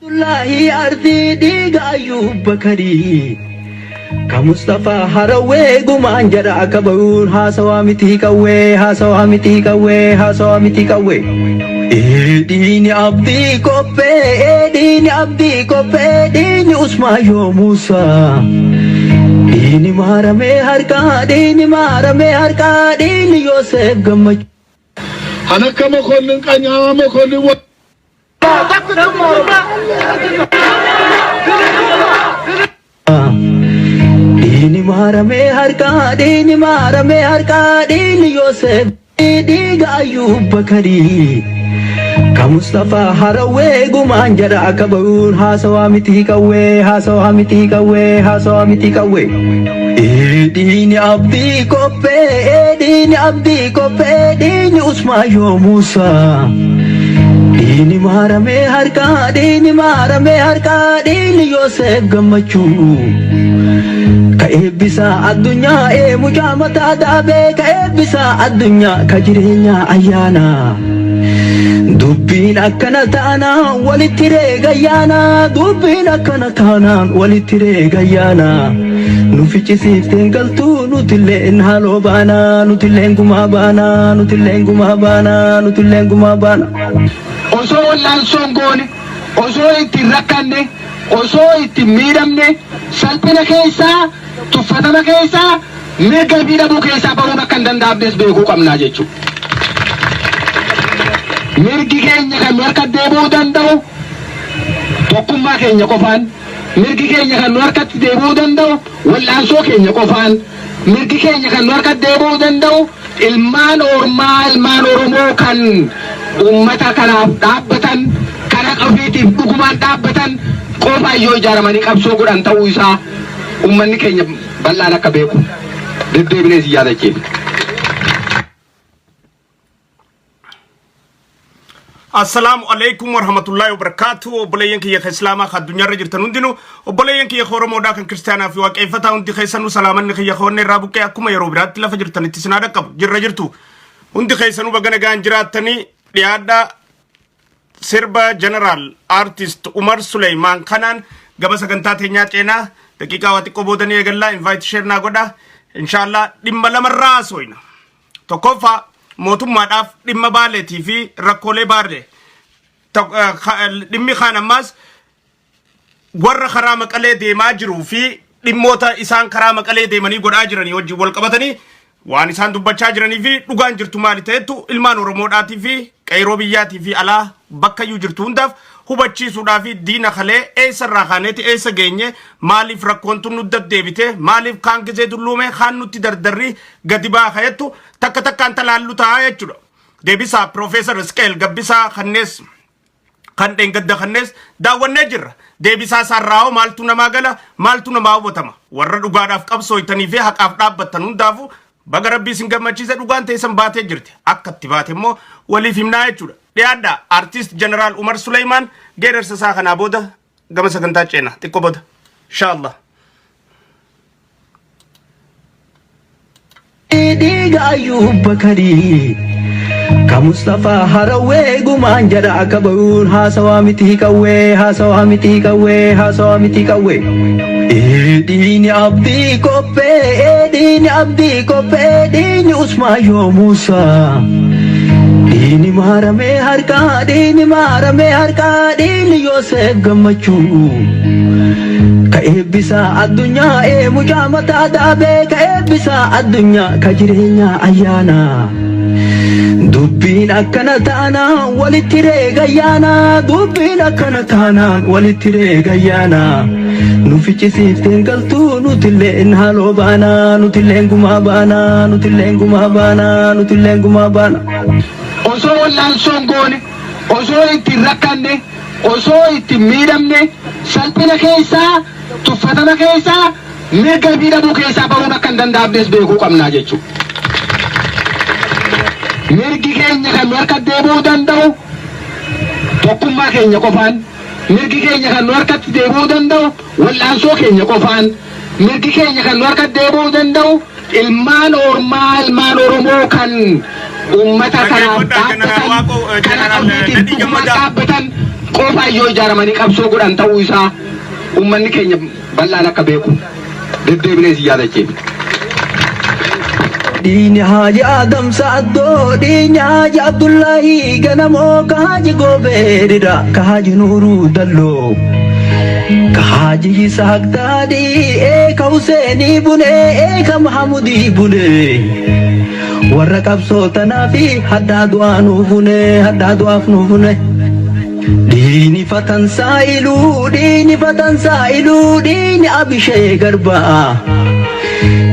Abdullahi Ardii dhiiga Ayyuub Bakarii. Ka Mustafaa Harawwee gumaan jedha akka bahuun haasawaa miti qawwee haasawaa miti qawwee haasawaa miti qawwee. Dhiini abdii qophee dhiini abdii qophee dhiini Usmaayyoo Muusaa. Dhiini maaramee harkaa dhiini maaramee harkaa dhiini Yoosef Gammachuu. Kan akka Mokonnin Qanyaa Mokonnin Dhiini maaramee harkaa dhiini maaramee harkaa dhiini Yoosef dhiiga Ayyuub Bakarii. Ka Mustafaa Harawwee gumaan jedha akka bahuun haasawaa miti qawwee haasawaa miti qawwee haasawaa miti qawwee. Dhiini abdii qophee dhiini abdii qophee dhiini Usmaayyoo Muusaa. Dhiini maaramee harkaa dhiini maaramee harkaa dhiini Yoosef Gammachuu. Ka eebbisaa addunyaa ee mucaa mataa daabee ka eebbisaa addunyaa ka jireenyaa ayyaana. Dubbiin akkana taanaan walitti reegayyaana dubbiin akkana taanaan walitti reegayyaana. Nu ficcisiifteen galtuu nutilleen haaloo baana nutilleen gumaa baana nutilleen gumaa baana nutilleen gumaa baana. Osoo wal'aansoon goone, osoo itti hin rakkanne, osoo itti hin miidhamne, salphina keessaa, tuffatama keessaa, mirga ifii dhabuu keessaa bahuun akka hin danda'amnes beekuu qabnaa jechuudha. Mirgi keenya kan nu harka deebi'uu danda'u tokkummaa keenya qofaan, mirgi keenya kan nu harkatti deebi'uu danda'u wal'aansoo keenya qofaan, mirgi keenya kan nu harkatti deebi'uu danda'u ilmaan ormaa, ilmaan Oromoo kan uummata kanaaf dhaabbatan, kan haqa ofiitiif dhugumaan dhaabbatan qofaan yoo ijaaramanii qabsoo godhan ta'uu isaa uummanni keenya bal'aan akka beeku deddeebinee isin yaadachiifna. Assalaamu alaikum warahmatullahi wabarakatuh. Obboleeyyan kiyya kan Islaamaa kan addunyaarra jirtan hundinuu, obboleeyyan kiyya kan Oromoodhaa kan Kiristaanaa fi Waaqeeffataa hundi keessanuu salaamanni kiyya kan onnee irraa buqqee akkuma yeroo biraatti lafa jirtanitti isin haa dhaqqabu. Jirra jirtu. Hundi keessanuu baga nagaan jiraattanii dhiyaadhaa sirba Jeneraal Artist Umar Suleymaan kanaan gama sagantaa teenyaa ceenaa daqiiqaa waa xiqqoo boodanii eegallaa invite share naa godha. Inshaallah dhimma lamarraa haasofna. Tokkoffaa mootummaadhaaf dhimma Baaleetii fi rakkoolee Baalee. Dhimmi kaan ammaas warra karaa Maqalee deemaa jiruu fi dhimmoota isaan karaa Maqalee deemanii godhaa jiranii wajjin wal qabatanii waan isaan dubbachaa jiranii fi dhugaan jirtu maali ta'ettu ilmaan Oromoodhaatii fi qeeroo biyyaatii fi alaa bakka iyyuu jirtu hundaaf hubachiisuudhaa fi diina kalee eessarraa kaaneeti eessa geenye maaliif rakkoon tun nu deddeebite maaliif kaan gizee dulluume kaan nutti dardarri gadi baa ka'ettu takka takkaan talaallu ta'a jechuudha. Deebisaa Piroofeesar Isqeel Gabbisaa kannees kan dheengadda kannees daawwannee jirra. Deebisaa isaarraa hoo maaltu namaa gala maaltu namaa hubatama warra dhugaadhaaf qabsooytanii fi haqaaf dhaabbattan hundaafu baga rabbii isin gammachiise dhugaan teessan baatee jirti akka itti baate immoo waliif himnaa jechuudha. Dhiyaadhaa Artiist Jeneraal Umar Suleymaan geerarsa isaa kanaa booda gama sagantaa ceena xiqqoo booda. Inshaallah. Dhiiga Ayyuub Bakarii. Ka Mustafaa Harawwee gumaan jedha akka bahuun haasawaa miti qawwee haasawaa miti qawwee haasawaa miti qawwee. Dhiini abdii qophee dhiini abdii qophee dhiini Usmaayyoo Muusaa. Dhiini maaramee harkaa dhiini maaramee harkaa dhiini Yoosef Gammachuu. Ka eebbisaa addunyaa ee mucaa mataa daabee ka eebbisaa addunyaa ka jireenyaa ayyaana. Dubbiin akkana taanaan walitti reegayyaana dubbiin akkana taanaan walitti reegayyaana. Nu ficcisiifteen galtuu nutilleen haaloo baana nutilleen gumaa baana nutilleen gumaa baana nutilleen gumaa baana. Osoo wal'aansoon goone, osoo itti hin rakkanne, osoo itti hin miidhamne, salphina keessaa, tuffatama keessaa, mirga ifii dhabuu keessaa bahuun akka hin danda'amnes beekuu qabnaa jechuudha. Mirgi keenya kan nu harka deebi'uu danda'u tokkummaa keenya qofaan, mirgi keenya kan nu harkatti deebi'uu danda'u wal'aansoo keenya qofaan, mirgi keenya kan nu harkatti deebi'uu danda'u ilmaan ormaa, ilmaan Oromoo kan uummata kanaaf Dhaggeeffadhaa Jeneraal dhaabbatan, Waaqoo, kan haqa Jeneraal ofiitiif Nadhii dhugumaan Gammadaa. dhaabbatan qofaan yoo ijaaramanii qabsoo godhan ta'uu isaa ummanni keenya bal'aan akka beeku deddeebinee isin yaadachiifna. Dhiini Haaji Adam Sa'addoo, dhiini Haaji Abdullahi Ganamoo, ka Haaji Goobee Dida, ka Haaji Nuuruu Dalloo, ka Haaji Yisaaq Daadhii, ee ka Huseenii Bunee, ee ka Mahamudii Bunee. Warra qabsoo tanaa fi haddaa du'aa nuu bunee, haddaa du'aaf nuu bune. Dhiini fatan saa'iluu, dhiini fatan saa'iluu, dhiini Abishee Garbaa.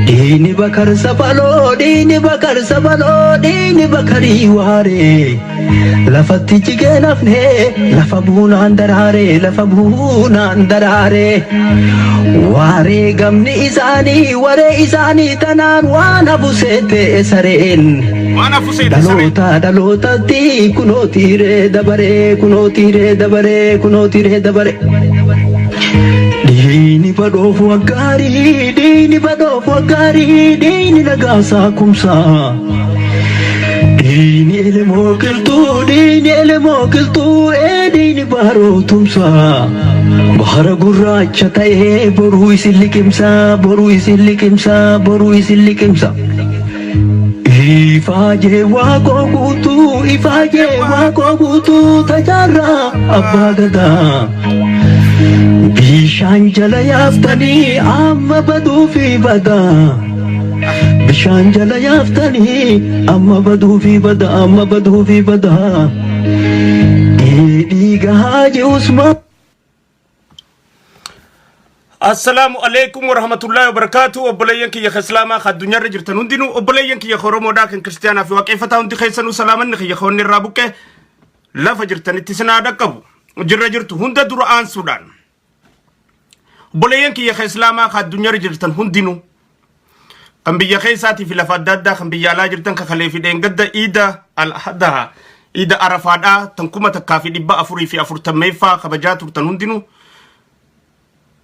Dhiini Bakar Safaloo, dhiini Bakar Safaloo, dhiini Bakarii Waaree. Lafatti jigee nafnee, lafa buunaan daraaree, lafa buunaan daraaree. Waaree gamni isaanii, waree isaanii tanaan waan hafu seete sareen. Waan hafu seete sareen. Dhaloota dhalootatti kunoo tiiree dabaree, kunoo tiiree dabaree, kunoo tiiree dabaree. Dhiini badhoof waggaarii, dhiini badhoof waggaarii, dhiini nagaasaa kumsaa. Dhiini elemoo qilxuu, dhiini elemoo qilxuu, ee dhiini baaroo tumsaa. Bahara gurraacha ta'ee boruu isin liqimsaa, boruu isin liqimsaa, boruu isin liqimsa. Ifaajee waaqoo guutuu, ifaajee waaqoo guutuu, tajaarraa abbaa gadaa. Bishaan jala yaaftanii amma baduufi badaa. Bishaan jala yaaftanii amma baduufi badaa, amma baduufi badaa. Dhiiga Haaji Usmaan. Assalaamu alaikum warahmatullahi wabarakaatu. Obboleeyyan kiyya ka Islaamaa ka addunyaarra jirtan hundinuu, obboleeyyan kiyya ka Oromoodhaa, kan Kiristiyaanaa fi Waaqeffataa hundi keessanuu, salaamanni kiyya ka onni irraa buqqee lafa jirtanitti isin haa dhaqqabu. Jirra jirtu hunda dura aansuudhaan, obboleeyyan kiyya ka Islaamaa ka addunyaarra jirtan hundinuu, kan biyya keessaatii fi lafa adda addaa, kan biyya alaa jirtan, ka kalee fi dheengadda Iida al-Adhaa, Iida Arafaadhaa tan 1440ffaa kabajaa turtan hundinuu,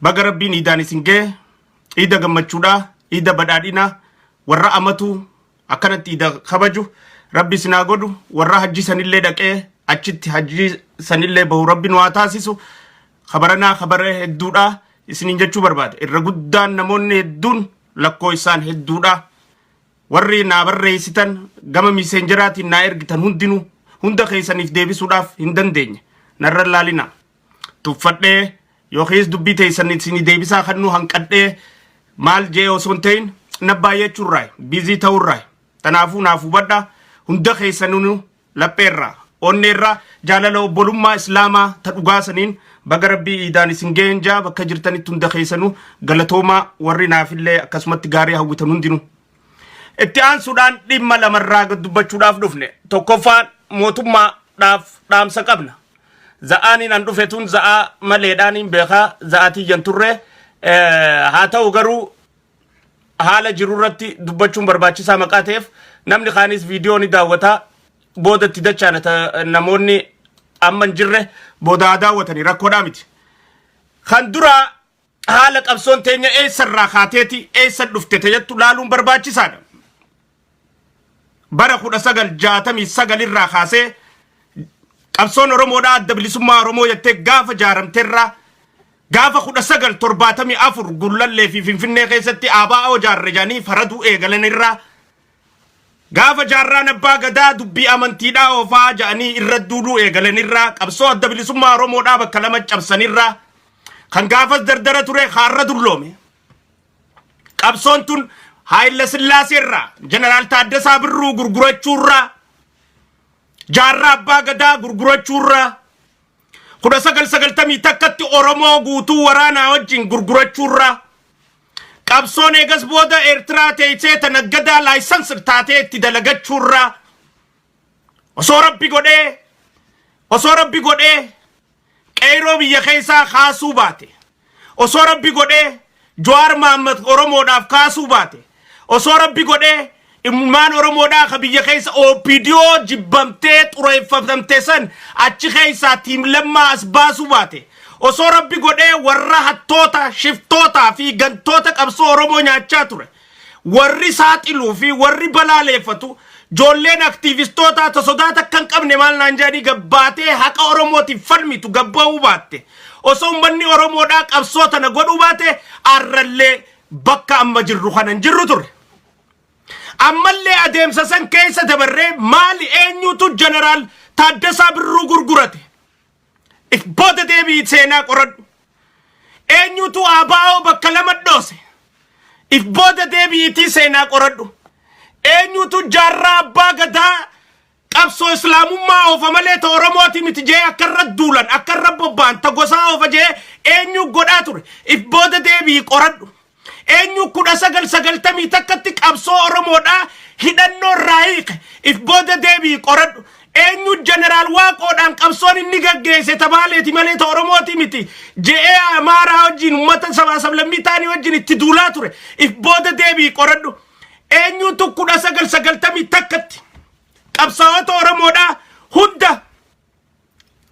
baga Rabbiin iidaan isin ga'e. Iida gammachuudhaa, iida badhaadhinaa, warra amatu akkanatti iida kabaju Rabbi isin haa godhu. Warra hajji sanillee dhaqee achitti hajji sanillee bahu Rabbi nu haa taasisu. Kabaranaa kabara hedduudhaa isiniin jechuu barbaada. Irra guddaan namoonni hedduun lakkoo isaan hedduudha. Warri naa barreessitan, gama Messengeraatiin naa ergitan hundinuu, hunda keessaniif deebisuudhaaf hin dandeenye. Narra laalina. Tuffadhee yookiis dubbii teessan isinii deebisaa kannuu hanqadhee maal jee osoo hin ta'in, na baay'achuurraa, busy ta'uurraa. Tanaafuu naaf hubadha. Hunda keessanuu lapheerraa, onneerraa, jaalala obbolummaa Islaamaa ta dhugaa saniin baga Rabbii iidaan isin ga'een jaa. Bakka jirtanitti hunda keessanuu galatoomaa, warri naafillee akkasumatti gaarii hawwitan hundinuu. Itti aansuudhaan dhimma lamarraa gad dubbachuudhaaf dhufne. Tokkoffaan mootummaadhaaf dhaamsa qabna. Za'aaniin an dhufe tun za'aa maleedhaan hin beekaa, za'aa tiyyan turre. Haa ta'u garuu, haala jiru irratti dubbachuun barbaachisaa maqaa ta'eef, namni kaanis viidiyoo ni daawwata, booda itti dachaana, namoonni amma hin jirre booda haa daawwatanii, rakkoodhaa miti. Kan dura haala qabsoon teenya eessarraa kaateeti eessa dhufte jettu laaluun barbaachisaadha. Bara 1969 irraa kaasee qabsoon Oromoodhaa Adda Bilisummaa Oromoo jettee gaafa jaaramteerraa, gaafa 1974 Gullallee fi Finfinnee keessatti ABO jaarre jedhanii faraduu eegalanirraa, gaafa jaarraan abbaa gadaa dubbii amantiidhaa oofaa jedhanii irra duuluu eegalanirraa, qabsoo Adda Bilisummaa Oromoodhaa bakka lama cabsanirraa, kan gaafas dardara ture haarra dulloome. Qabsoon tun Haayila Sillaaseerraa, Jeneraal Taaddasaa Birruu gurgurachuurraa, jaarraa abbaa gadaa gurgurachuurraa, 1991tti Oromoo guutuu waraanaa wajjin gurgurachuurraa, qabsoon eegas booda Eertiraa teessee ta naggadaa license taatee itti dalagachuurraa, osoo Rabbi godhee qeyroo biyya keessaa kaasuu baate, osoo Rabbi godhee Jawaar Mahammad Oromoodhaaf kaasuu baate, osoo Rabbi godhee ilmaan Oromoodhaa ka biyya keessa OPDO jibbamtee xureeffamte san achi keessaa Team Lammaa as baasuu baate, osoo Rabbi godhee warra hattoota, shiftootaa fi gantoota qabsoo Oromoo nyaachaa ture warri saaxiluu fi warri balaaleeffatu Joolleen aktiivistootaa ta sodaata akka hin qabne maal naan jedhanii gabbaatee haqa Oromootiif falmitu gabba'uu baatte. Osoo uummanni Oromoodhaa qabsoo tana godhuu baate arrallee bakka amma jirru kana hin jirru turre. Ammallee adeemsa san keessa dabarree maali eenyutu Jeneraal Taaddasaa Birruu gurgurate? If booda deebii seenaa qoradhu. Eenyutu ABO bakka lama dhoose? If booda deebiitii seenaa qoradhu. Eenyutu Jaarraa Abbaa Gadaa qabsoo Islaamummaa oofa malee ta Oromooti miti jee akka irra duulan, akka irra bobba'an, ta gosaa oofa jee eenyu godhaa ture? If booda deebii qoradhu. Eenyu 1991tti qabsoo Oromoodhaa hidhannoo irraa hiike? If booda deebii qoradhu. Eenyu Jeneraal Waaqoodhaan qabsoon inni gaggeesse ta Baaleeti malee ta Oromooti miti je'ee Amaaraa wajjin, uummata sabaa sablammii ta'anii wajjin itti duulaa ture? If booda deebii qoradhu. Eenyutu 1991tti qabsaa'ota Oromoodhaa hunda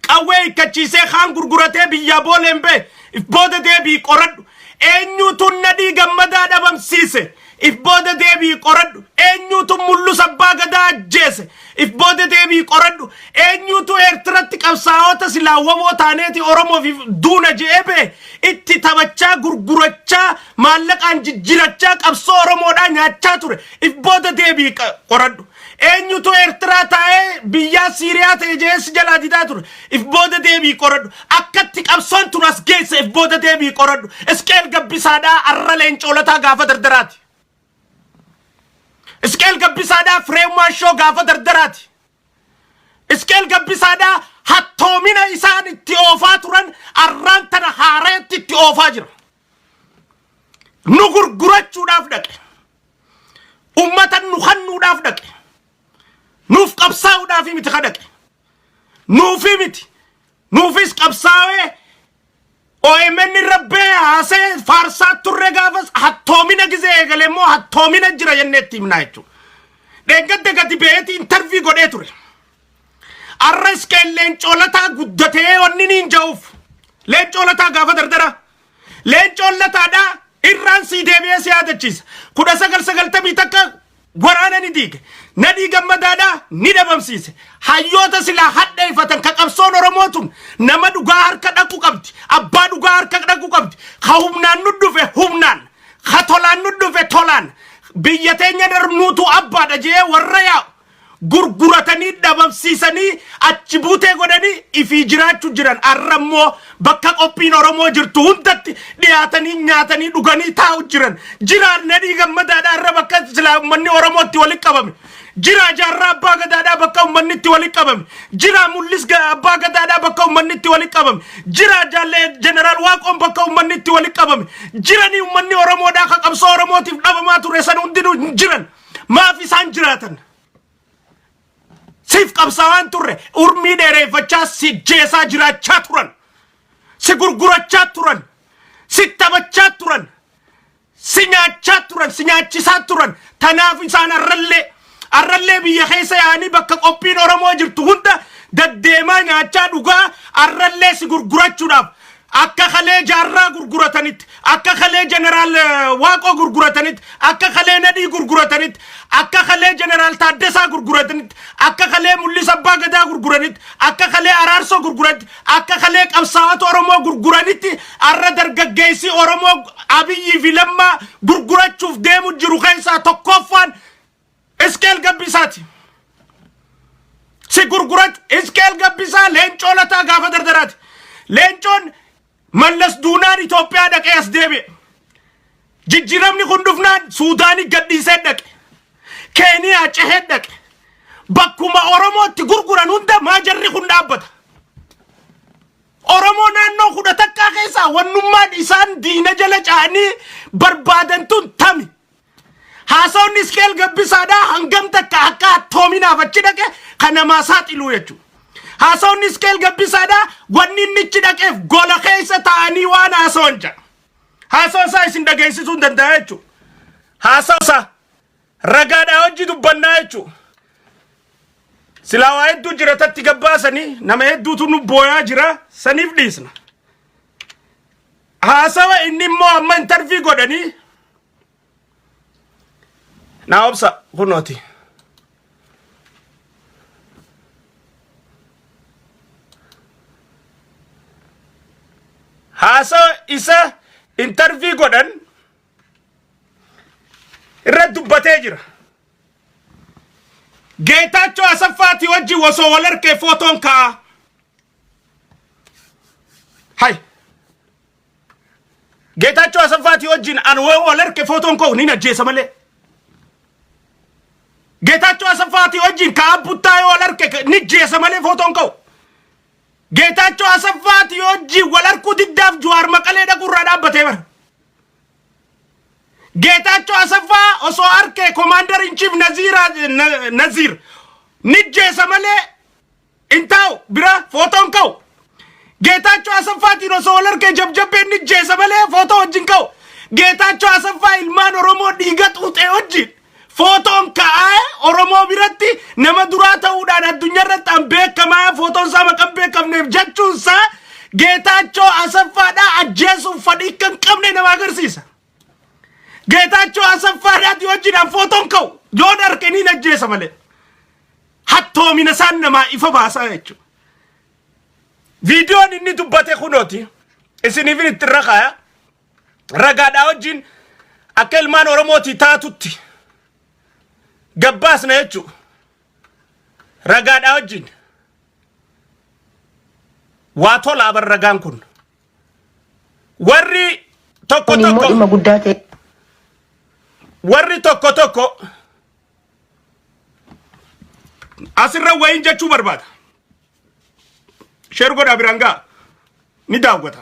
qawwee hiikkachiisee kaan gurguratee biyyaa booleen bee? If booda deebii qoradhu. Eenyutu Nadhii Gammadaa dhabamsiise? If booda deebii qoradhu. Eenyutu Mullus Abbaa Gadaa ajjeese? If booda deebii qoradhu. Eenyutu Eertiratti qabsaa'ota silaa waboo taaneeti Oromoof duuna je'ee bee itti taphachaa, gurgurachaa, maallaqaan jijjirachaa, qabsoo Oromoodhaa nyaachaa ture? If booda deebii qoradhu. Eenyutu Eertiraa taa'ee biyyaa Siiriyaa ta'e je'ee si jalaa didaa ture? If booda deebii qoradhu. Akkatti qabsoon tun as geesse if booda deebii qoradhu. Isqeel Gabbisaadhaa arra Leencoo Lataa gaafa dardaraati. Isqeel Gabbisaadhaa Fireew Maashoo gaafa dardaraati. Isqeel Gabbisaadhaa hattoomina isaan itti oofaa turan arraan tana haareetti itti oofaa jira. Nu gurgurachuudhaaf dhaqe. Ummata nu kannuudhaaf dhaqe. Nuuf qabsaa'uudhaaf miti ka dhaqe. Nuufi miti. Nuufis qabsaa'ee OMN irra bee haasee faarsaa turre. Gaafas hattoomina gizee eegale immoo hattoomina jira jennee itti himnaa jechuudha. Dheengadda gadi ba'eeti interview godhee ture. Arra Isqeel Leencoo Lataa guddatee wanni niin ja'uuf. Leencoo Lataa gaafa dardara. Leencoon Lataadhaa irraan sii deebi'ee si yaadachiisa. 1991 waraana ni diige. Nadhii Gammadaadhaa ni dhabamsiise. Hayyoota silaa hadheeffatan ka qabsoon Oromoo tun nama dhugaa harka dhaqu qabdi. Abbaa dhugaa harka dhaqu qabdi. Ka humnaan nu dhufe humnaan. Ka tolaan nu dhufe tolaan. Biyya teenya nuutu abbaadha jee warra yaa'u gurguratanii dhabamsiisanii achi buutee godhanii ifii jiraachuu jiran. Arra immoo bakka qophiin Oromoo jirtu hundatti dhiyaatanii nyaatanii dhuganii taa'u jiran. Jiraan Nadhii Gammadaadhaa arra bakka silaa uummanni Oromoo itti walitti qabame. Jira Jaarraa Abbaa Gadaadhaa bakka uummanni itti walitti qabame. Jira Mul'is Abbaa Gadaadhaa bakka uummanni itti walitti qabame. Jira Jaallee Jeneraal Waaqoon bakka uummanni itti walitti qabame. Jiranii uummanni Oromoodhaa ka qabsoo Oromootiif dhabamaa ture san hundinuu hin jiran. Maaf isaan jiraatan? Siif qabsaa'aan turre urmii dheereeffachaa si jeesaa jiraachaa turan. Si gurgurachaa turan. Si taphachaa turan. Si nyaachaa turan. Si nyaachisaa turan. Tanaaf isaan arrallee biyya keessa yaa'anii bakka qophiin Oromoo jirtu hunda daddeemaa nyaachaa dhugaa arrallee si gurgurachuudhaaf akka kalee Jaarraa gurguratanitti, akka kalee Jeneraal Waaqoo gurguratanitti, akka kalee Nadhii gurguratanitti, akka kalee Jeneraal Taaddasaa gurguratanitti, akka kalee Mul'isa Abbaa Gadaa gurguranitti, akka kalee Araarsoo gurguranitti, akka kalee qabsaa'ota Oromoo gurguranitti arra dargaggeessi Oromoo Abiyyii fi Lammaa gurgurachuuf deemu jiru keessaa tokkoffaan Isqeel Gabbisaati. Si gurguratu Isqeel Gabbisaa Leencoo Lataa gaafa dardaraati. Leencoon Mallas duunaan Itoophiyaa dhaqee as deebi'e. Jijjiiramni kun dhufnaan Suudaanii gadhiisee dhaqe. Keeniyaa cehee dhaqe. Bakkuma Oromootti gurguran hunda maa jarri kun dhaabbata? Oromoo naannoo 11 keessaa wannummaan isaan diina jala ca'anii barbaadan tun tami? Haasawni Isqeel Gabbisaadhaa hangam takka akka hattoominaaf achi dhaqe kan namaa saaxiluu jechuudha. Haasawni Isqeel Gabbisaadhaa wanni inni achi dhaqeef gola keessa taa'anii waan haasawan jedha. Haasawa isaa isin dhageessisuu hin danda'a jechuudha. Haasawa isaa ragaadhaa hojii dubbannaa jechuudha. Silaa waa hedduu jira tatti gabbaasanii nama hedduutu nu booyaa jira, saniif dhiisna. Haasawa inni immoo amma interview godhanii naa obsa kunooti. Interview godhan irra dubbatee jira. Geetaachoo Asaffaatii wajjin osoo wal harkee footoon ka'a. Hay. Geetaachoo Asaffaatii wajjin an wal harkee footoon ka'u ni ajjeesa malee. Geetaachoo Asaffaatii wajjin ka'a buttaa yoo wal harke ni jeesa malee footoon ka'u. Geetaachoo Asaffaatii wajjin wal harkuu diddaaf Jawaar Maqalee dhaquu irraa dhaabbatee bara. Geetaachoo Asaffaa osoo harkee Commander in Chief Naziir ni jeesa malee hin taa'u bira footoon ka'u. Geetaachoo Asaffaatiin osoo wal harkee jabjabbeen ni jeesa malee footoo wajjin ka'u. Geetaachoo Asaffaa ilmaan Oromoo dhiiga xuuxee wajjin footoon ka'aa, Oromoo biratti nama duraa ta'uudhaan addunyaa irratti an beekamaa, footoon isaa maqaan beekamneef jechuun isaa Geetaachoo Asaffaadhaa ajjeesuuf fadhii kan qabne nama agarsiisa. Geetaachoo Asaffaadhaati wajjin an footoon ka'u yoon harke ni ajjeesa malee. Hattoomina isaan namaa ifa baasaa jechuudha. Viidiyoon inni dubbate kunooti isiniifin itti irra kaaya. Ragaadhaa wajjin akka ilmaan Oromootii taatutti gabbaasna jechuudha. Ragaadhaa wajjin. Waa tolaa bar ragaan kun. Warri tokko Kun immoo tokko dhimma guddaa ta'e. Warri tokko tokko asirra wayiin jechuu barbaada. Share godhaa, biraan ga'a. Ni daawwata.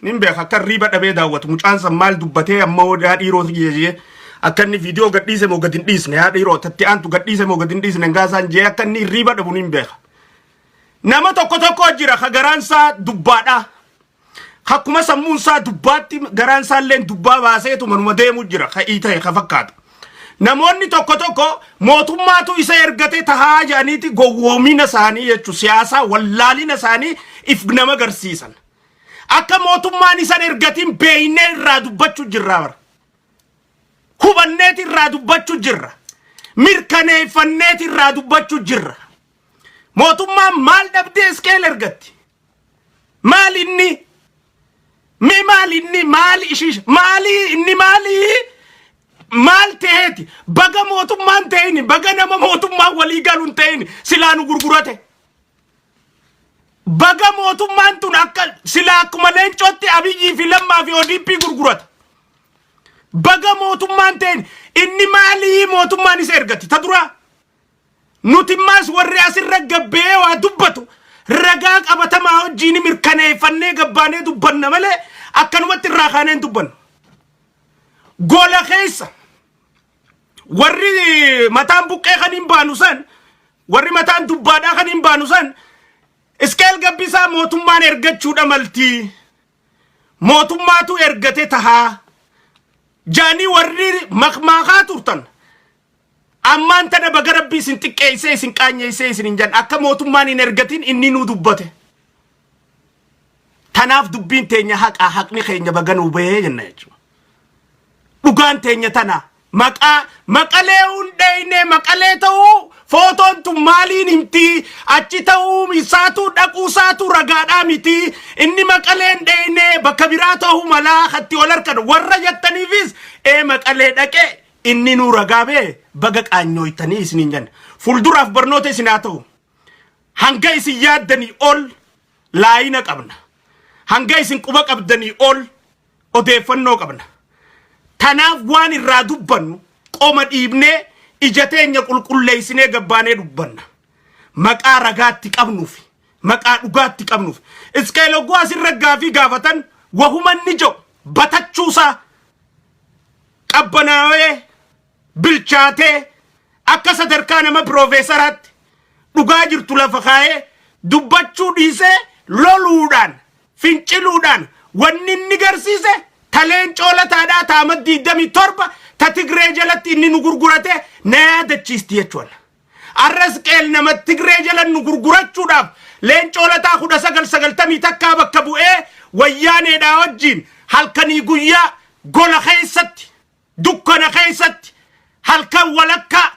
Nin beeka akka riiba dhabee daawwatu. Mucaan san maal dubbatee amma yaa dhiiroo jee, akka inni viidiyoo gadhiise moo gad hin dhiisne, yaa dhiiroo tatti aantu gadhiise moo gad hin dhiisne gaasaan jee, akka inni riiba dhabu nin beeka. Nama tokko tokko jira ka garaan isaa dubbaadha. Akkuma sammuun isaa dubbaatti garaan isaa illee dubbaa baaseetu manuma deemu jira ka ta'e ka fakkaatu. Namoonni tokko tokko mootummaatu isa ergate tahaa jedhaniiti gowwoomina isaanii jechuun siyaasaa wallaalina isaanii if nama agarsiisan. Akka mootummaan isan ergatiin beeynee irraa dubbachuu jirra bara. Hubanneeti irraa dubbachuu jirra. Mirkaneeffanneeti irraa dubbachuu jirra. Mootummaan maal dhabdee Isqeel ergatti? Maal inni? Mee maal inni? Maal ishii? Maali inni? Maali? Maal ta'eeti? Baga mootummaan ta'in, baga nama mootummaan walii galuun ta'in silaa nu gurgurate. Baga mootummaan tun akka silaa akkuma leencootti Abiyyii fi Lammaa fi ODP gurgurata. Baga mootummaan ta'in, inni maalii mootummaan isa ergatti? Ta duraa. Nuti maas warri asirra gabbee waa dubbatu ragaa qabatamaa wajjiin mirkaneeffannee gabbaanee dubbanna malee akkanumatti irraa kaanee hin dubbannu. Gola keessa warri mataan buqqee kan hin baanu san, warri mataan dubbaadhaa kan hin baanu san, Iskeel Gabbisaa mootummaan ergachuudha maltii. Mootummaatu ergate tahaa. Jaanii warri makmaakaa turtan. Ammaan tana baga Rabbii isin xiqqeessee isin qaanyeessee isin hin janne, akka mootummaan hin ergatin inni nuu dubbate. Tanaaf dubbiin teenya haqaa, haqni keenya baga nuu bahee jenna jechuudha. Dhugaan teenya tana maqaa Maqalee hundheeyne, Maqalee ta'uu footoon tun maaliin himti? Achi ta'uu isaatu, dhaquu isaatu ragaadhaa miti. Inni Maqalee hin dheeyne, bakka biraa ta'uu malaa hatti ol harkan warra jettaniifis, ee Maqalee dhaqee inni nuu ragaa bee, baga qaanyooytanii isiniin jenna. Fuulduraaf barnoota isin haa ta'u. Hanga isin yaaddanii ol laayina qabna. Hanga isin quba qabdanii ol odeeffannoo qabna. Tanaaf waan irraa dubbannu qoma dhiibnee ija teenya qulqulleessinee gabbaanee dubbanna. Maqaa ragaatti qabnuuf, maqaa dhugaatti qabnuuf. Isqeel hogguu asirra gaafii gaafatan wahuma inni jedhu batachuusaa qabbanaawee bilchaatee akka sadarkaa nama piroofeesaraatti dhugaa jirtu lafa kaa'ee dubbachuu dhiisee loluudhaan finciluudhaan wanni inni garsiise taleen coolataadhaa taama 27 ta Tigree jalatti inni nu gurgurate na yaadachiisti jechuudha. Arras qeel nama Tigree jala nu gurgurachuudhaaf Leencoo Lataa 1991 bakka bu'ee Wayyaaneedhaa wajjin halkanii guyyaa gola keessatti, dukkana keessatti, halkan walakkaa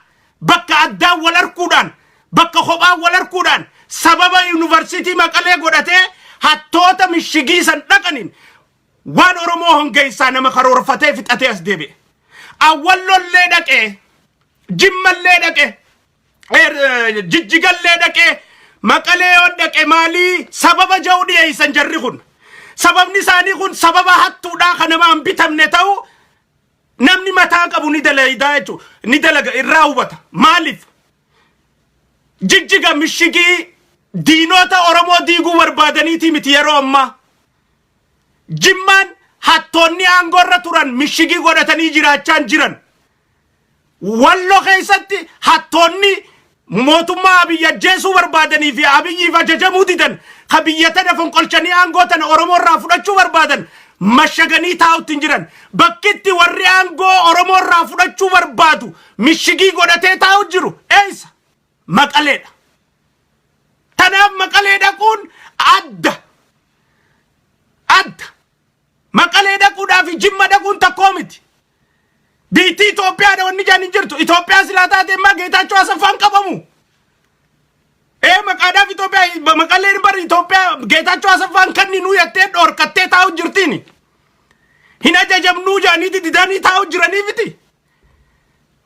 bakka addaan wal arkuudhaan, bakka kophaan wal arkuudhaan, sababa yuunivarsiitii Maqalee godhatee hattoota mishigii san dhaqaniin. Waan Oromoo hongeessaa nama karoorfatee fixatee as deebi'e. Awwallollee dhaqee, Jimmallee dhaqee, Jijjigallee dhaqee, Maqalee yoo dhaqe maalii sababa ja'u dhiyeessan jarri kun. Sababni isaanii kun sababa hattuudhaa kan nama hin bitamne ta'u namni mataa qabu ni dalagaa jechuudha. Ni dalaga irraa hubata. Maaliif? Jijjiga mishigii diinota Oromoo diiguu barbaadaniitii miti yeroo ammaa. Jimmaan hattoonni aangoo irra turan mishigii godhatanii jiraachaa hin jiran. Wallo keessatti hattoonni mootummaa Abiyyi ajjeesuu barbaadanii fi Abiyyiif ajajamuu didan ka biyya tana fonqolchanii aangoo tana Oromoo irraa fudhachuu barbaadan mashaganii taa'utti hin jiran. Bakkitti warri aangoo Oromoo irraa fudhachuu barbaadu mishigii godhatee taa'u jiru eessa? Maqaleedha. Tanaaf Maqalee dhaquun adda. Adda. Maqalee dhaquudhaa fi Jimma dhaquun takkoo miti. Biittii Itoophiyaadha wanni jaan hin jirtu. Itoophiyaa silaa taate immoo Geetaachoo Asaffaan qabamu. Ee maqaadhaaf Itoophiyaa Maqaleen bari Itoophiyaa Geetaachoo Asaffaan kanni nuu jettee dhorkattee taa'u jirtiini. Hin ajajamnuu jaaniiti didanii taa'u jiranii miti.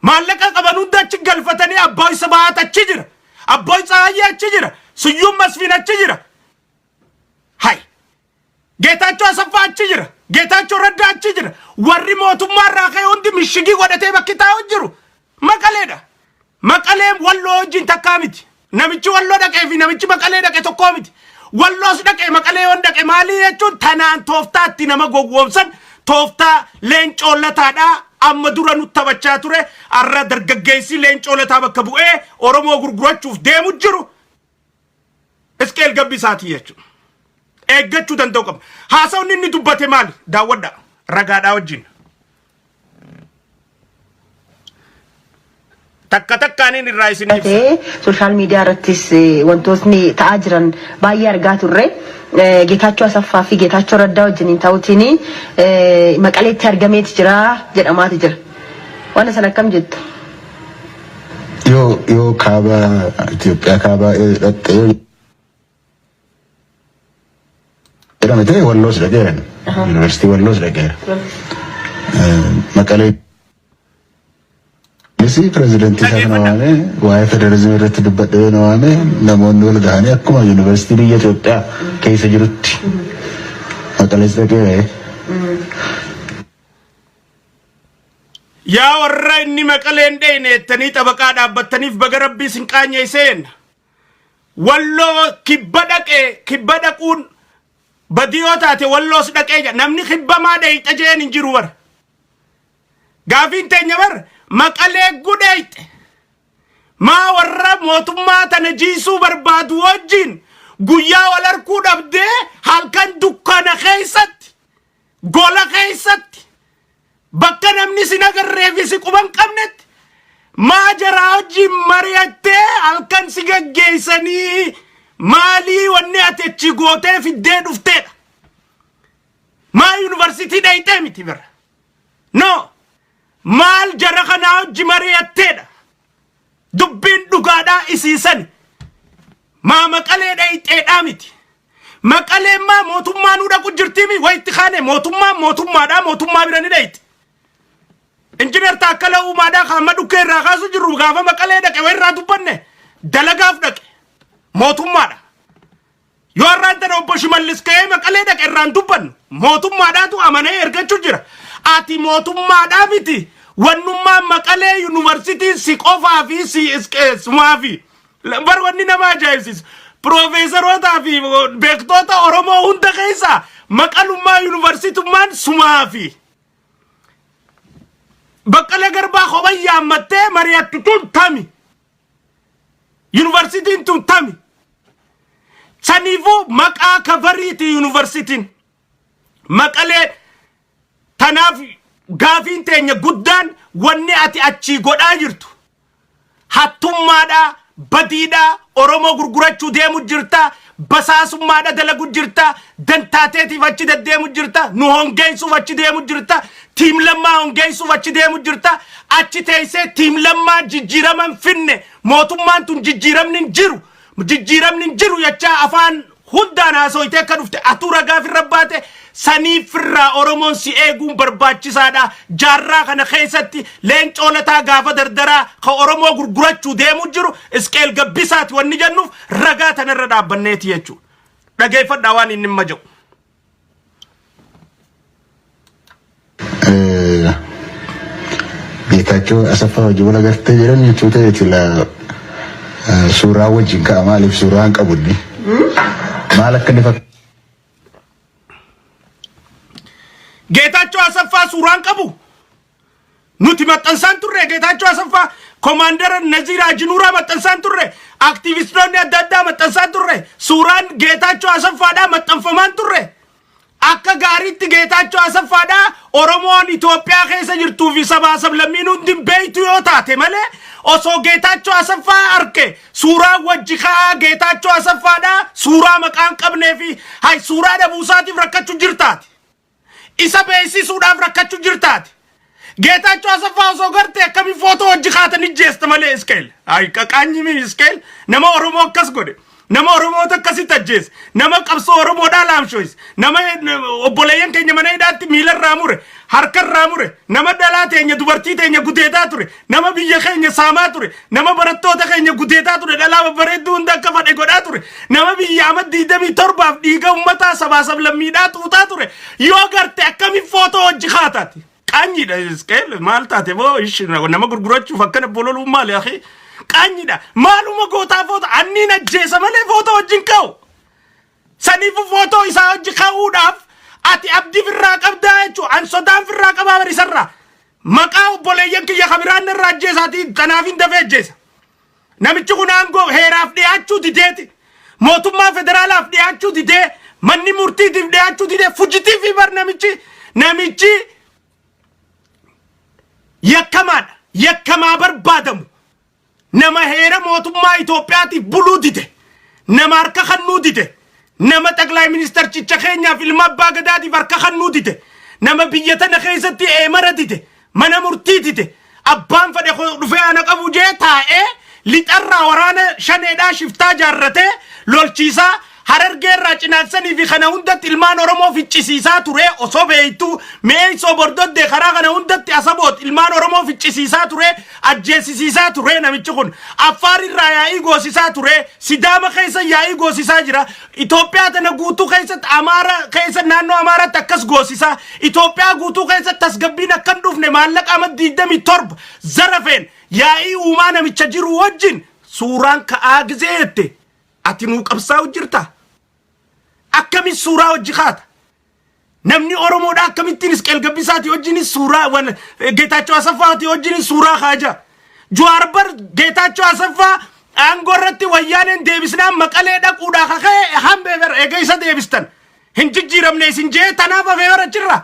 Maallaqa qaban hunda achi galfatanii Abbooy Sibahat achi jira. Abbooy Tsahaayyee achi jira. Suyyuun Masfiin achi jira. Hay. Geetaachoo Asaffaa achi jira. Geetaachoo Raddaa achi jira. Warri mootummaa irraa ka'e hundi mishigii godhatee bakki taa'u jiru. Maqaleedha. Maqaleen Walloo wajjin takkaa miti. Namichi Walloo dhaqee fi namichi Maqalee dhaqe tokkoo miti. Walloos dhaqee Maqalee yoon dhaqe maalii jechuun tanaan tooftaatti nama gowwoomsan tooftaa Leencoo Lataadhaa amma dura nu taphachaa ture har'a dargaggeessi Leencoo Lataa bakka bu'ee Oromoo gurgurachuuf deemu jiru Isqeel Gabbisaatii jechuudha. Eeggachuu danda'u qaba. Haasawni inni dubbate maali? Daawwadhaa. Ragaadhaa wajjin. Takka takkaaniin irraa isin ibsa. Ta'ee sooshaal miidiyaa irrattis wantootni ta'aa jiran baay'ee argaa turre. Geetaachoo Asaffaa fi Geetaachoo Raddaa wajjiniin ta'uutiin Maqaleetti argameeti jira jedhamaati jira. Waan sana akkam jettu? Yoo kaaba Itoophiyaa kaaba dhaqxee yoo jedhame ta'e Walloos dhaqeera. Yuunivarsiitii Walloos dhaqeera. Maqalee pirezidantii isaa kana waamee waa'ee federalizimii irratti dubbadhee na waamee namoonni wal gahanii akkuma yuunivarsiitii biyya Itoophiyaa keessa jirutti Maqalees dhaqeera. Yaa warra inni Maqaleen dheeyne jettanii xabaqaa dhaabbattaniif baga rabbii isin qaanyeessee jenna. Walloo kibba dhaqee kibba dhaquun badii yoo taate Walloos dhaqee jedha. Namni kibba maa dheeyxa jeen hin jiru bara. Gaafiin teenya bar Maqalee gudheeyxe. Maa warra mootummaa tana jiisuu barbaadu wajjin guyyaa wal harkuu dhabdee halkan dukkana keessatti gola keessatti bakka namni sin agarree fi si quban qabnetti maa jaraa wajjin mari'attee halkan si gaggeessanii maalii wanni ati achi gootee fiddee dhufteedha. Maa yuunivarsiitii dhayxee miti bira. No maal jara kanaa wajji mari'atteedha. Dubbiin dhugaadhaa isiisani. Maa Maqalee dhayxeedhaa miti. Maqaleen maa mootummaa nuu dhaqu jirtiimi wayitti kaane mootummaan mootummaadhaa mootummaa bira ni dhayxi. Injinar Taakkala Uumaadhaa kan amma dhukkee irraa kaasu jirru gaafa Maqalee dhaqe wayirraa dubbanne dalagaaf dhaqe mootummaadha. Yoo har'aan tana obbo Shimallis ka'ee Maqalee dhaqe irraan dubbannu mootummaadhaatu amanee ergachuu jira. Ati mootummaadhaa miti. Wannummaan Maqalee yuunivarsiitiin si qofaa fi si sumaa fi bar wanni nama ajaa'ibsiisu. Piroofeesarootaa fi beektoota Oromoo hunda keessaa maqalummaa yuunivarsiitummaan sumaa fi Baqqalee Garbaa kophan yaammattee mari'attu tun tami. Yuunivarsiitiin tun tami. Saniifuu maqaa kafariiti yuunivarsiitiin. Maqalee tanaaf gaafiin teenya guddaan wanni ati achii godhaa jirtu hattummaadhaa, badiidhaa, Oromoo gurgurachuu deemu jirta, basaasummaadha dalagu jirta, dantaateetiif achi deddeemu jirta, nu hongeessuuf achi deemu jirta, tiim Lammaa hongeessuuf achi deemu jirta, achi teessee tiim Lammaa jijjiirama hin finne, mootummaan tun jijjiiramni hin jiru, jijjiiramni hin jiru jechaa afaan hundaan haasoytee akka dhufte atuu ragaa firra baate. Saniifirraa Oromoon si eeguun barbaachisaadha. Jaarraa kana keessatti Leencoo Lataa gaafa dardaraa ka Oromoo gurgurachuu deemu jiru Isqeel Gabbisaati wanni jennuuf ragaa tanarra dhaabbanneeti jechuudha. Dhageeffadhaa waan inni imma jedhu. Geetaachoo Asaffaa wajjin wal agartee jedhan jechuu ta'e sila suuraa wajjin ka'a maaliif suuraa hin qabu inni. Maal akka inni fakkaatu. Geetaachoo Asaffaa suuraan qabu. Nuti maxxansaan turre Geetaachoo Asaffaa, Komaandara Naziir Hajinuuraa maxxansaan turre, aktiivistoonni adda addaa maxxansaan turre, suuraan Geetaachoo Asaffaadhaa maxxanfamaan turre. Akka gaariitti Geetaachoo Asaffaadhaa Oromoon Itoophiyaa keessa jirtuu fi sabaa sablammiin hundi hin beektu yoo taate malee osoo Geetaachoo Asaffaa arke suuraa wajji ka'aa Geetaachoo Asaffaadhaa suuraa maqaan qabnee fi hay suuraa dhabuusaatiif rakkachuu jirtaati. Isa beeksisuudhaaf rakkachu jirtaati. Geetaachoo Asaffaa osoo garte akkamiin footoo hojii kaatan ijjeesta malee Iskeel. Ay qaqaanyi mi Iskeel nama Oromoo akkas godhe. Nama Oromoota akkasitti ajjeese. Nama qabsoo Oromoodhaa laamshooyse. Nama obboleeyyan keenya mana hidhaatti miilarraa mure. Harkarraa mure. Nama dhalaa teenya dubartii teenya gudeedaa ture. Nama biyya keenya saamaa ture. Nama barattoota keenya gudeedaa ture. Dhalaa babbareedduu hunda akka fadhe godhaa ture. Nama biyya ama 27f dhiiga ummataa sabaa sablammiidhaa xuuxaa ture. Yoo garte akkamiin footoo hojii kaataati? Qaanyiidha Isqeel maal taate boo ishi nama gurgurachuuf akkana bololuun maali akhi? Qaanyiidha. Maaluma gootaa footoo anniin ajjeesa malee footoo wajjin ka'u. Saniifu footoo isaa hojii ka'uudhaaf ati abdii firraa qabdaa jechuudha. An sodaan firraa qabaa bari isarraa. Maqaa obboleeyyan kiyya ka biraan narraa ajjeesaatii tanaaf hin dafee ajjeesa. Namichi kun aangoo heeraaf dhiyaachuu dideeti. Mootummaa federaalaaf dhiyaachuu didee manni murtiitiif dhiyaachuu didee fujitiif bar namichi namichi yakkamaadha. Yakkamaa barbaadamu. Nama heera mootummaa Itoophiyaatiif buluu dide. Nama harka kannuu dide. Nama xaqlaay ministarchicha keenyaaf ilma abbaa gadaatiif harka kannuu dide. Nama biyya tana keessatti eemara dide. Mana murtii dide. Abbaan fedhe dhufee ana qabu jee taa'ee lixarraa waraana shaneedhaa shiftaa jaarratee lolchiisaa Harargeerraa Cinaaksanii fi kana hundatti ilmaan Oromoo ficcisiisaa ture osoo beektuu Mi'eessoo Bordoddee karaa kana hundatti Asaboot ilmaan Oromoo ficcisiisaa ture ajjeesisiisaa ture namichi kun Affaarirraa yaa'ii goosisaa ture Sidaama keessa yaa'ii goosisaa jira Itoophiyaa tana guutuu keessatti Amaara keessa naannoo Amaaraatti akkas goosisaa Itoophiyaa guutuu keessatti tasgabbiin akka hin dhufne maallaqa ama 27 zarafeen yaa'ii uumaa namicha jiru wajjin suuraan ka'aa gizee jette Ati nuu qabsaa'u jirta? Akkamiin suuraa hojii kaata? Namni Oromoodhaa akkamittiin Isqeel Gabbisaati wajjin suuraa wan Geetaachoo Asaffaati wajjin suuraa kaaja. Jawaar bar Geetaachoo Asaffaa aangoo irratti wayyaaneen deebisnaan maqalee dhaquudhaa kaka'e hambee bar eega isa deebistan. Hin jijjiiramne isin jee tanaaf hafee bar achirra.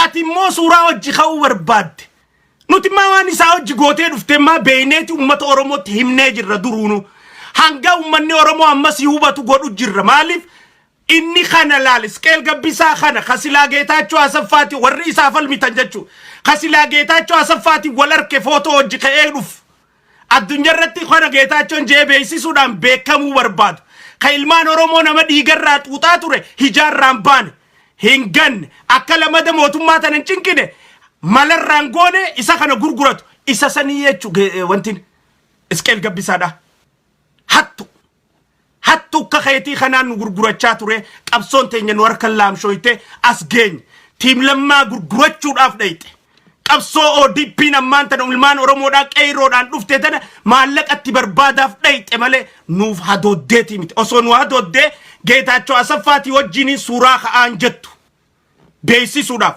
Ati immoo suuraa hojii ka'uu barbaadde. Nuti maa waan isaa hojii gootee dhuftee maa beeyneeti uummata Oromootti himnee jirra duruunu. Hanga uummanni Oromoo ammas hubatu godhu jirra. Maaliif inni kana laal Isqeel Gabbisaa kana kasilaa Geetaachoo Asaffaati warri isaa falmitan jechuudha. Kasilaa Geetaachoo Asaffaati wal arke footoo hojii ka'ee dhufu. Addunyaa irratti kana Geetaachoon jee beeksisuudhaan beekamuu barbaadu. Ka ilmaan Oromoo nama dhiigarraa xuuxaa ture hijaarraan baane hin ganne akka lamada mootummaa tana hin cinqine malarraan goone isa kana gurguratu isa sanii jechuu wantin Isqeel Gabbisaadha. Hattu. Hattu akka keetii kanaan nu gurgurachaa ture qabsoon teenya nu harkan laamshooyte as geenye. Tiim lammaa gurgurachuudhaaf dhayxe. Qabsoo ODP'n ammaan tana ilmaan Oromoodhaa qeeyroodhaan dhufte tana maallaqatti barbaadaaf dhayxe malee nuuf hadooddeetii miti. Osoo nu hadooddee Geetaachoo Asaffaatii wajjiniin suuraa ka'aan jettu. Beeksisuudhaaf.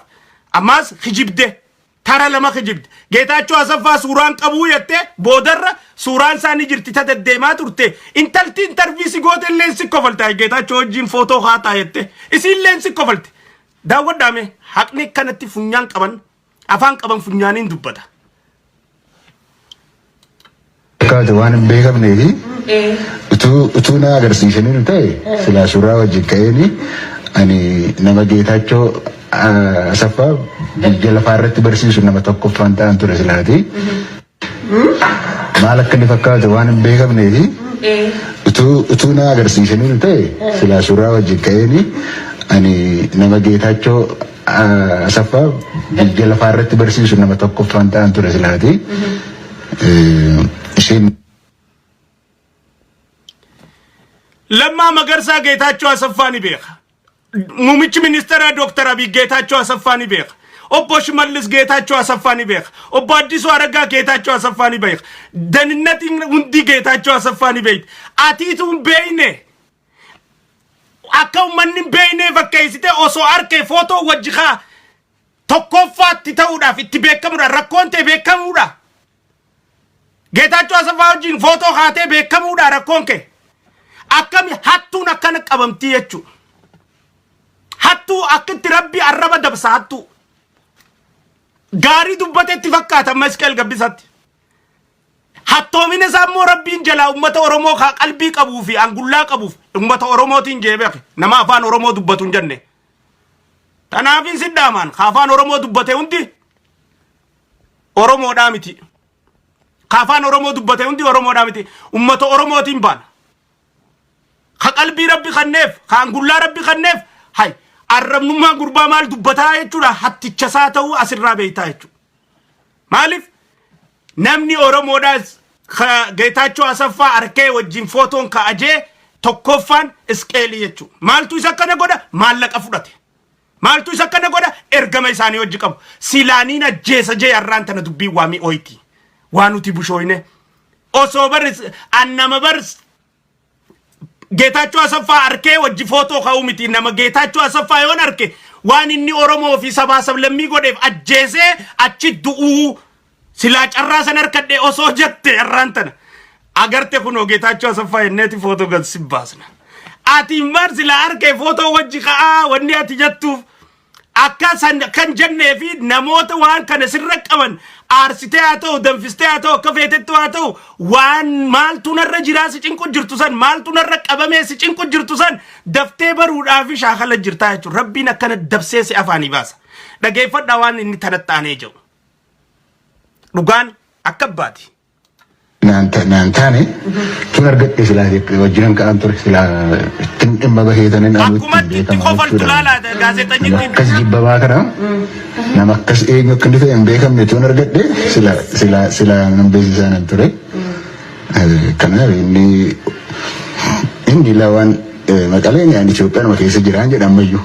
Ammaas kijibde. Tara lama kijibde. Geetaachoo Asaffaa suuraan qabuu jettee boodarra suuraan isaa ni jirti ta deddeemaa turte. Intalti intarvii si goote illee si kofalta. Geetaachoo wajjin footoo haataa jette. Isiin illee si kofalte. Daawwadhaame haqni kanatti funyaan qaban afaan qaban funyaaniin dubbata. Fakkaate waan hin beekamnee fi utuu utuu na agarsiisanii ta'e silaa suuraa wajjin ka'eeni ani nama Geetaachoo Asaffaa biyya lafaa irratti barsiisu nama tokkoffaan ta'an ture silaati. Maal akka inni fakkaatu waan hin beekamnee fi utuu utuu na agarsiisanii ta'e silaa suuraa wajjin ka'eeni Ani nama Geetaachoo Asaffaa biyya lafaa irratti barsiisu nama tokkoffaan ta'an ture silaati. Isheen Lammaa Magarsaa Geetaachoo Asaffaa ni beeka. Muummichi ministeeraa Dooktar Abiy Geetaachoo Asaffaa ni beeka. Obbo Shimallis Geetaachoo Asaffaa ni beeka. Obbo Addisuu Araggaa Geetaachoo Asaffaa ni beeka. Daninnatiin hundi Geetaachoo Asaffaa ni beekti. Atiitu hin beekne. Akka uummanni hin beeknee fakkeessitee osoo arkee footoo wajji kaa tokkoffaatti ta'uudhaaf itti beekamuudha. Rakkoon ta'e beekamuudha. Geetaachoo Asaffaa wajjin footoo kaatee beekamuudha rakkoon kee. Akkami hattuun akkana qabamtii jechuudha. Hattuu akkitti rabbi arraba dabsa hattuu. Gaarii dubbatetti fakkaata Masqal Gabbisatti. Hattoomina isaa immoo rabbiin jalaa uummata Oromoo kaa qalbii qabuu fi angullaa qabuuf uummata Oromootiin jee beeke nama afaan Oromoo dubbatu hin jenne. Kanaafin siddaamaan ka afaan Oromoo dubbate hundi Oromoodhaa miti. Ka afaan Oromoo dubbate hundi Oromoodhaa miti. Uummata Oromootiin baana. Ka qalbii rabbi kanneef, ka angullaa rabbi kanneef, hay arrabnummaan gurbaa maal dubbataa jechuudha hatticha isaa ta'uu asirraa beektaa jechuudha. Maaliif namni Oromoodhaas ka Geetaachoo Asaffaa arkee wajjin footoon ka'ajee tokkoffaan isqeelii jechuudha. Maaltu isa akkana godha? Maallaqa fudhate. Maaltu isa akkana godha? Ergama isaanii wajji qabu. Silaaniin ajjeesa jee har'aan tana dubbiin waa mi'ooyti. Waa nuti bushooyne. Osoo bar an nama bar Geetaachoo Asaffaa arkee wajji footoo ka'uu miti. Nama Geetaachoo Asaffaa yoon arke waan inni Oromoo fi sabaa sablammii godheef ajjeesee achi du'uu silaa carraa san harkadhe osoo jette har'aan tana. Agarte kunoo Geetaachoo Asaffaa jenneeti footoo gad si baasna. Ati mar silaa arkee footoo wajji ka'aa wanni ati jettuuf akka san kan jennee fi namoota waan kana sirra qaban aarsitee haa ta'u danfistee haa ta'u akka feetettu haa ta'u waan maaltu narra jiraa si cinqu jirtu san maaltu narra qabamee si cinqu jirtu san daftee baruudhaaf shaakala jirtaa jechuudha. Rabbiin akkana dabsee si afaanii baasa. Dhageeffadhaa waan inni tanatti aanee jiru. Dhugaan akka abbaati. Naan ta- naan taane tun argadhe silaa wajjinan ka'an ture silaa ittiin dhimma baheetanin anuu Akkuma ittiin itti beekama kofaltu jechuudha. laala Nama gaazexanyittiin. akkas jibbamaa kana nama akkas eenyu akka inni ta'e hin beekamne tun argadhe sila sila sila nan beeksisaa nan ture. Eh, Kanaaf inni inni ilaa waan eh, maqaleen ani Itoophiyaanuma keessa jiraan jedha ammayyuu.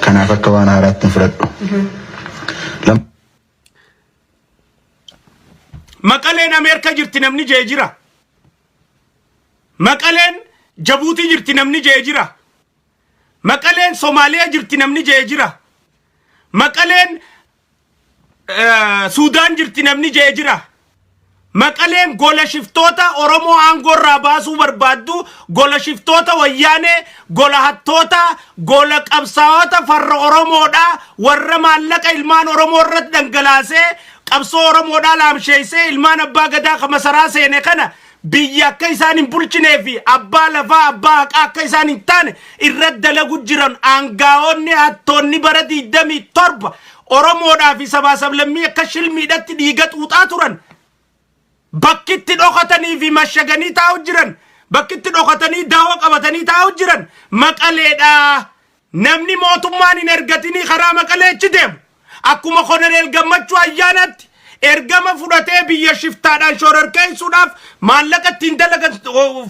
Kanaaf akka waan haaraatti hin fudhadhu. Lam- Maqaleen Ameerika jirti namni jee jira. Maqaleen Jabuutii jirti namni jee jira. Maqaleen Somaaliyaa jirti namni jee jira. Maqaleen eh, Suudaan jirti namni jee jira. Maqaleen gola shiftoota Oromoo aangoo irraa baasuu barbaaddu, gola shiftoota wayyaanee, gola hattoota, gola qabsaa'ota farra Oromoodha, warra maallaqa ilmaan Oromoo irratti dhangalaasee qabsoo Oromoodhaa laamsheessee ilmaan abbaa gadaa ka masaraa seene kana biyya akka isaan hin bulchinee fi abbaa lafaa abbaa haqaa akka isaan hin taane irratti dalagu jiran aangaa'onni hattoonni bara 27 Oromoodhaa fi sabaa sablammii akka shilmiidhatti dhiiga xuuxaa turan bakkitti dhokatanii fi mashaganii taa'u jiran bakkitti dhokatanii dahoo qabatanii taa'u jiran maqaleedha. Namni mootummaan hin ergatinii karaa maqalee achi deemu akkuma kononeel gammachuu ayyaanaatti ergama fudhatee biyya shiftaadhaan shororkeessuudhaaf maallaqa ittiin dalagan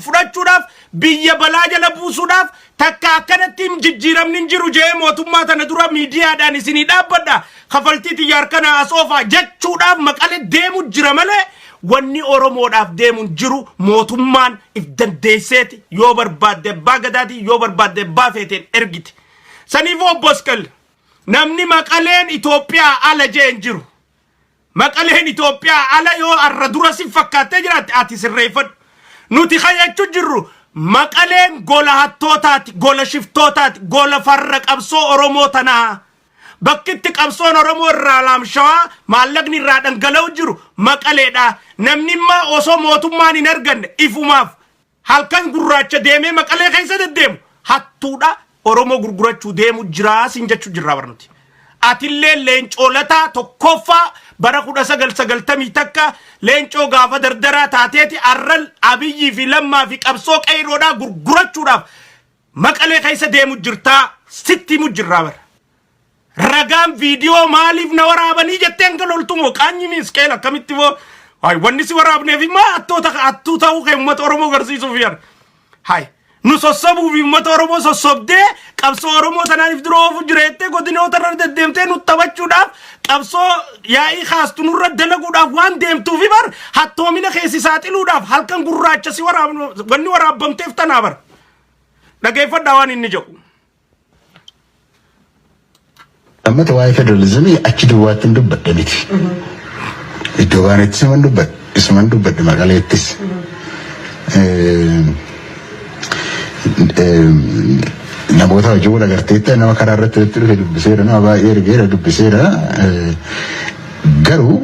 fudhachuudhaaf biyya balaa jala buusuudhaaf takka akkanatti hin jijjiiramni hin jiru jee mootummaa tana dura miidiyaadhaan isinii dhaabbadha kafaltii tiyya harkana as oofaa jechuudhaaf maqale deemu jira malee wanni Oromoodhaaf deemu hin jiru mootummaan if dandeesseeti yoo barbaadde abbaa gadaatii yoo barbaadde abbaa feeteen ergite. Saniifuu obbo Asqal namni maqaleen Itoophiyaa ala jee hin jiru. Maqaleen Itoophiyaa ala yoo arra dura si fakkaattee jiraatte ati sirreeffadhu. Nuti kayyachuu jirru maqaleen gola hattootaati, gola shiftootaati, gola farra qabsoo Oromoo tanaa. Bakkitti qabsoon Oromoo irraa laamshawaa maallaqni irraa dhangala'u jiru maqaleedha. Namni immoo osoo mootummaan hin arganne ifumaaf halkan gurraacha deemee maqalee keessa deddeemu hattuudha Oromoo gurgurachuu deemu jiraa siin jechuu jirraa barnuti. Atillee leencoo lataa tokkoffaa bara 1991 leencoo gaafa dardaraa taateeti arran Abiyyii fi Lammaa fi qabsoo qeeyroodhaa gurgurachuudhaaf maqalee keessa deemu jirtaa Sitti himu jirraa bara. Ragaan viidiyoo maaliif na waraabanii jettee hanga loltu moo qaanyi miisqeel akkamitti moo Hay wanni si waraabneef immoo hattoota hattuu ta'uu kee uummata Oromoo agarsiisuuf yar. Hay nu sossobuu fi uummata Oromoo sossobdee qabsoo Oromoo tanaaniif dura oofu jireettee godinoota irra deddeemtee nu taphachuudhaaf qabsoo yaa'ii kaastu nurra dalaguudhaaf waan deemtuufi bar hattoomina keessi saaxiluudhaaf halkan gurraacha si waraabnu wanni waraabbamteef tanaa bar. Dhageeffadhaa waan inni jedhu. Lammata waa'ee federalizimii achi duwwaatti hin dubbadhe miti. Iddoo baanetti isuman dubbadhe, isuman dubbadhe Maqaleettis. Namoota hojii wal agarteetti nama karaa irratti walitti dhufe dubbiseera, nama baay'ee ergeera dubbiseera. Garuu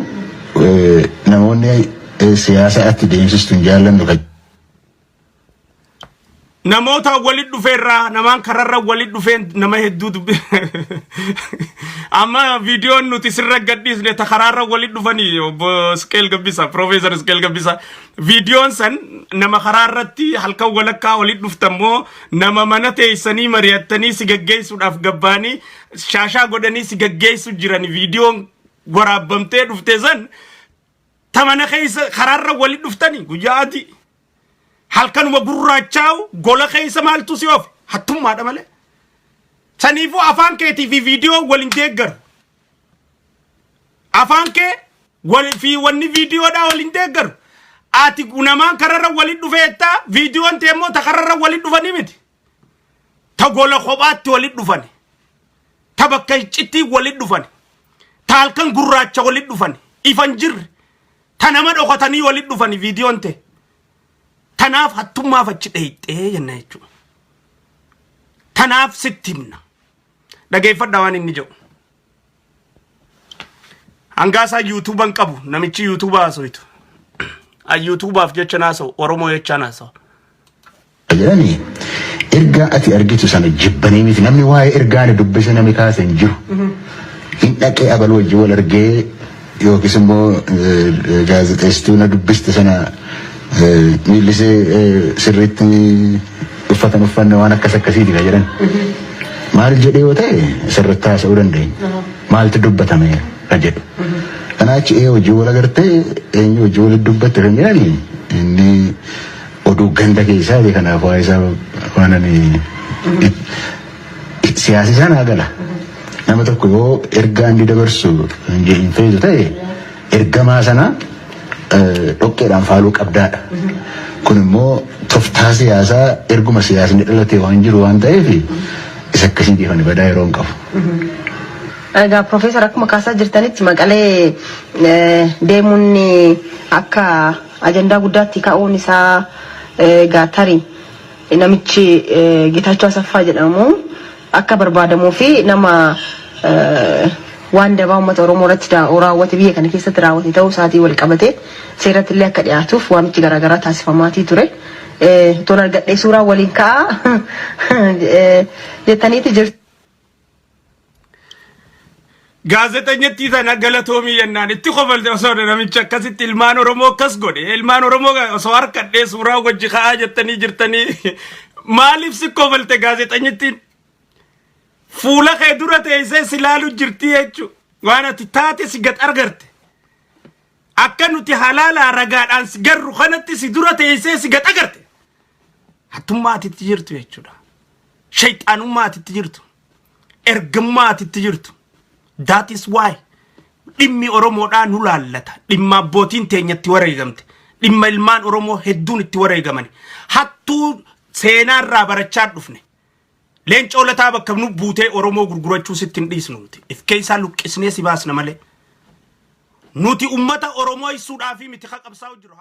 namoonni siyaasa ati deemsistu hin jaallannu kan Namoota walit dhufeerraa namaan kararra walit dhufeen nama hedduu dubbi amma viidiyoon nuti sirra gadhiisne ta karaarra walit dhufanii obbo Isqeel Gabbisa Piroofeesar Isqeel Gabbisa viidiyoon san nama karaarratti halkan walakkaa walit dhuftammoo nama mana teessanii mari'attanii si gaggeessuudhaaf gabbaanii shaashaa godhanii si gaggeessu jiran viidiyoon waraabbamtee dhufte san ta mana keessa karaarra walit dhuftanii guyyaa adii. Halkanuma gurraachaa'u gola keessa maaltu si oofe? Hattummaadha malee. Saniifuu afaan keetii fi viidiyoo wal hin deeggaru. Afaan kee wal fi wanni viidiyoodhaa wal hin deeggaru. Ati namaan kararra walitti dhufeetta viidiyoon tee immoo ta kararra walitti dhufanii miti. Ta gola kophaatti walitti dhufani. Ta bakka iccittii walitti dhufani. Ta halkan gurraacha walitti dhufani. Ifan jirre. Ta nama dhokatanii walitti dhufani viidiyoon tee. Tanaaf hattummaaf achi dheeyxee jenna jechuudha. Tanaaf sitti himna. Dhageeffadhaa waan inni jedhu. Hangaasaa yuutuuba hin qabu namichi yuutuuba haasoitu. Yuutuubaaf jecha naasa'u Oromoo jechaa naasa'u. Jedhani ergaa ati argitu sana jibbanii miti namni waa'ee ergaa ani dubbise namni kaase hin jiru. Hin dhaqee abaluu wajjin wal argee yookiis immoo gaazexeessituu na dubbiste sana miillisee sirriitti uffatan uffanne waan akkas akkasiiti kan jedhan. Maal jedhee yoo ta'e sirriitti haasa'uu dandeenya. Maaltu dubbatame kan jedhu. Kanaa achi ee hojii wal agartee eenyu hojii walitti dubbatte kan jedhani inni oduu ganda keessaati kanaaf waa isaa waan ani siyaasa isaa naa gala. Nama tokko yoo ergaa inni dabarsu hin feetu ta'e ergamaa sana dhoqqeedhaan faaluu qabdaadha. Kun immoo toftaa siyaasaa erguma siyaasni dhalate waan jiru waan ta'eef isa akkasiitiif ani badaa yeroo hin qabu. Egaa Piroofeesar akkuma kaasaa jirtanitti Maqalee deemuun akka Ajandaa guddaatti ka'uun isaa egaa tarii namichi Geetaachoo Asaffaa jedhamu akka barbaadamuu fi nama waan dabaa uummata Oromoo irratti raawwate biyya kana keessatti raawwate ta'uu isaatii wal qabatee seeratti illee akka dhiyaatuuf waamichi garaagaraa taasifamaatii ture. Toon argadhee suuraa waliin ka'aa jettaniiti jirtu. Gaazexenyattii tana galatoomii jennaan itti kofalte osoo namichi akkasitti ilmaan Oromoo akkas godhe ilmaan Oromoo osoo harkadhee suuraa wajji ka'aa jettanii jirtanii maaliif si kofalte gaazexenyattiin fuula kee dura teessee si laalu jirti jechuudha waan ati taate si gad argarte akka nuti halaalaa ragaadhaan si garru kanatti si dura teessee si gad agarte hattummaa atitti jirtu jechuudha shayxaanummaa atitti jirtu ergammaa atitti jirtu. That is why dhimmi Oromoodhaa nu laallata. Dhimma abbootiin teenya itti wareegamte. Dhimma ilmaan Oromoo hedduun itti wareegamani. Hattuu seenaarraa barachaa dhufne. Leencoo Lataa bakka nu buutee Oromoo gurgurachuu sitti hin dhiisnu nuti. If keessaa luqqisnee si baasna malee. Nuti ummata Oromoo ibsuudhaafii miti ka qabsaa'u jiru.